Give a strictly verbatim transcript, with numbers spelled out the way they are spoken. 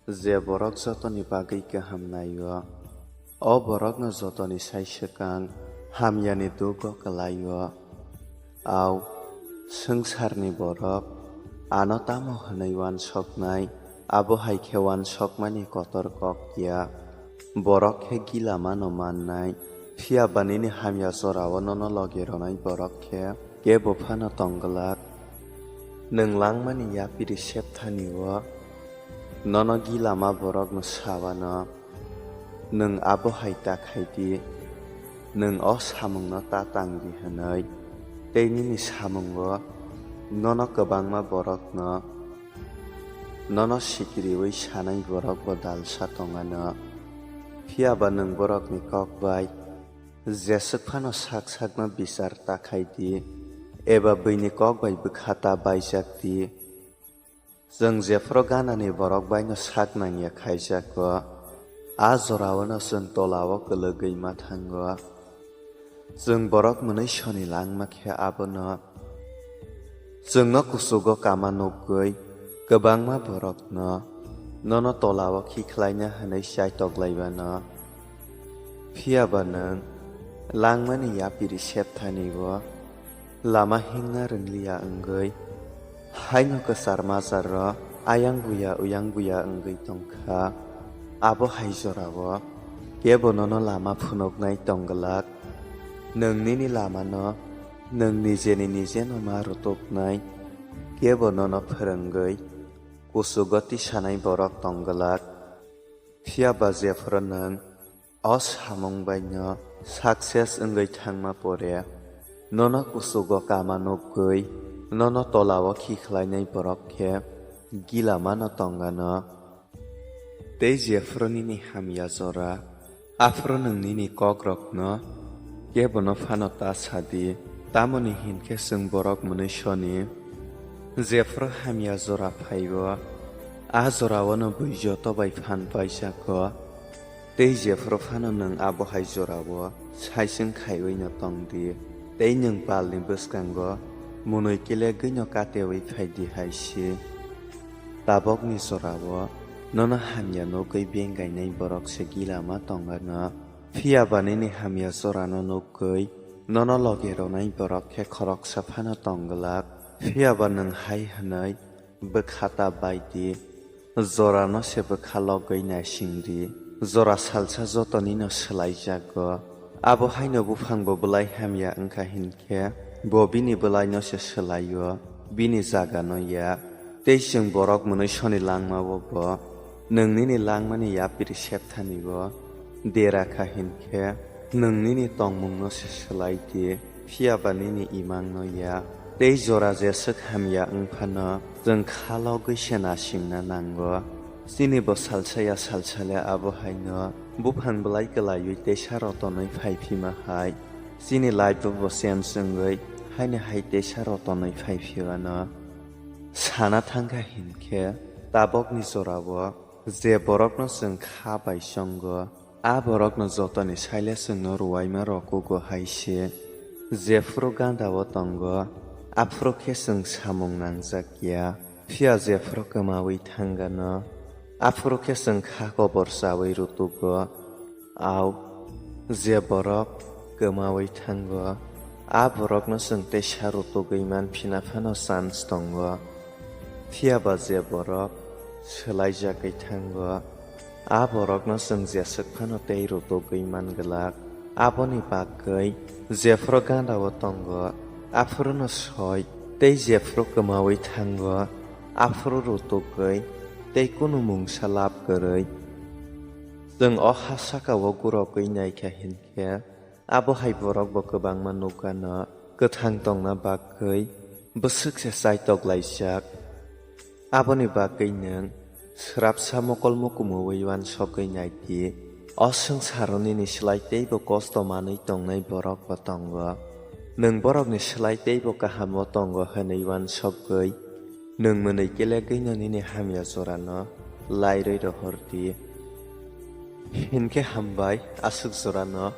Je borok jotoni bagwi kaham naio, o borokno jotoni sai swkang hamyani dugo kwlaio. Au, swngcharni borok ano tamo hwnwi uansoknai, abo hai khe uansokmani kotor kok ya. Borok khe gila mano mannai, phiya ba nini hamya jorao nono logi rwnai borok khe kebo phano tong glak. Nwng langmani yapiri septhani-o nono gilama borokno sa uano, nwng abo hai ta khai di, nwng o samungno ta tang di hwnwi, tei nini samungo nono kwbangma borokno nono sikiriui sanai borok bo dalsa tong anw. Phiya ba nwng borokni kok bai jeswk phano sak sakno bichar ta khai di, eba buini kok bai bwkha ta baijak di. Chwng jephru ganani borok baino sak nangya khaijago, a jorao'-no chwng tolao kwlwgwi ma thango. Chwng borok mwnwi soni langma khe abono. Chwngno kuchugo kama nukgwi kwbangma borokno nono tolao khikhlaina hwnwi chaitoklai bano. Phiya ba nwng langmani yapiri septhani-o lama himna rwngliya wngwi, haino kwchar majaro ayang buya uyang buya wngwi tong kha. Abo hai jorao kebo nono lama phunuknai tong glak. Nwng nini lamano nwng nijeni nijeno ma rutuknai, kebo nono phwrwngwi kuchugo tisanai borok tong glak. Phiya ba jephru nwng o samung baino success wngwi thangma pore, nono kuchugo kama nukgwi nono tolao khikhlainai borok khe gila mano tong anw. Tei jephru nini hamya jora, aphuru nwng nini kokrokno kebono phano ta sa di. Tamoni hinkhe chwng borok mwnwi soni, jephru hamya jora phai-o, a jorao'-no bui joto bai phan paijago. Tei jephru phano nwng abo hai jorao saising khaiwi'-no tong di, tei nwng palni bwskango mwnwi kilegwi'-no katewi phai di hai se. Tabokni jorao nono hamya nukgwi beng gainai borok se gila ma tong anw. Phiya ba nini hamya jorano nukgwi nono logi rwnai borok khe khoroksa phano tong glak. Phiya ba nwng hai hwnwi bwkha ta bai di, jorano se bwkha logwi naising di. Jora salsa jotonino swlaijago. Abo haino buphangbo bwlai hamya wngkha hinkhe, bo bini bwlaino se swlai-o, bini jagano ya. Tei chwng borok mwnwi soni langma-o bo nwng nini langmani yapiri septhani-o dera kha hinkhe, nwng nini tongmungno se swlai di, phiya ba nini imangno ya. Tei jora jeswk hamya wng phano, chwng kha logwi se naisingna nango. Chini bo salsa ya salsa le abo haino buphang bwlai kwlaiwi teisa rotonwi phai phima hai. Chini life bo bo change wngwi haino hai teisa rotonwi phai phi anw. Sana thangkha hinkhe, tabokni jorao je borokno chwng kha bai chongo, a borokno jotoni saile chwngno ruaima rokugo hai se. Jephru gandao tongo, aphuru khe chwng samung nangjak ya. Phiya jephru kwmawi thangano, aphuru khe chwng kha kobor chawi rutugo. Au, je borok kwmawi thango, a borokno chwng teisa rutugwi man phina phano chance tongo. Phiya ba je borok swlaijagwi thango, a borokno chwng jeswk phano tei rutugwi man glak. Aboni bagwi jephru gandao tongo, aphuruno soi, tei jephru kwmawi thango, aphuru rutugwi tei kunu mungsa lab kwrwi. Chwng o ha saka-o gurogwi naikha hinkhe, abo hai borok bo kwbangma nukgano kwthang tongna bagwi bwswk se chaitok laijak. Aboni bagwi nwng swrapsa mokol mukumu-ui uansogwi nai di. O swngcharo nini slai teibo kosto manwi tongnai borok bo tongo. Nwng borokni slai teibo kahamo tongo hwnwi uansogwi, nwng mwnwi kelegwino nini hamya jorano lairwi rohor di. Hinkhe hambai, aswk jorano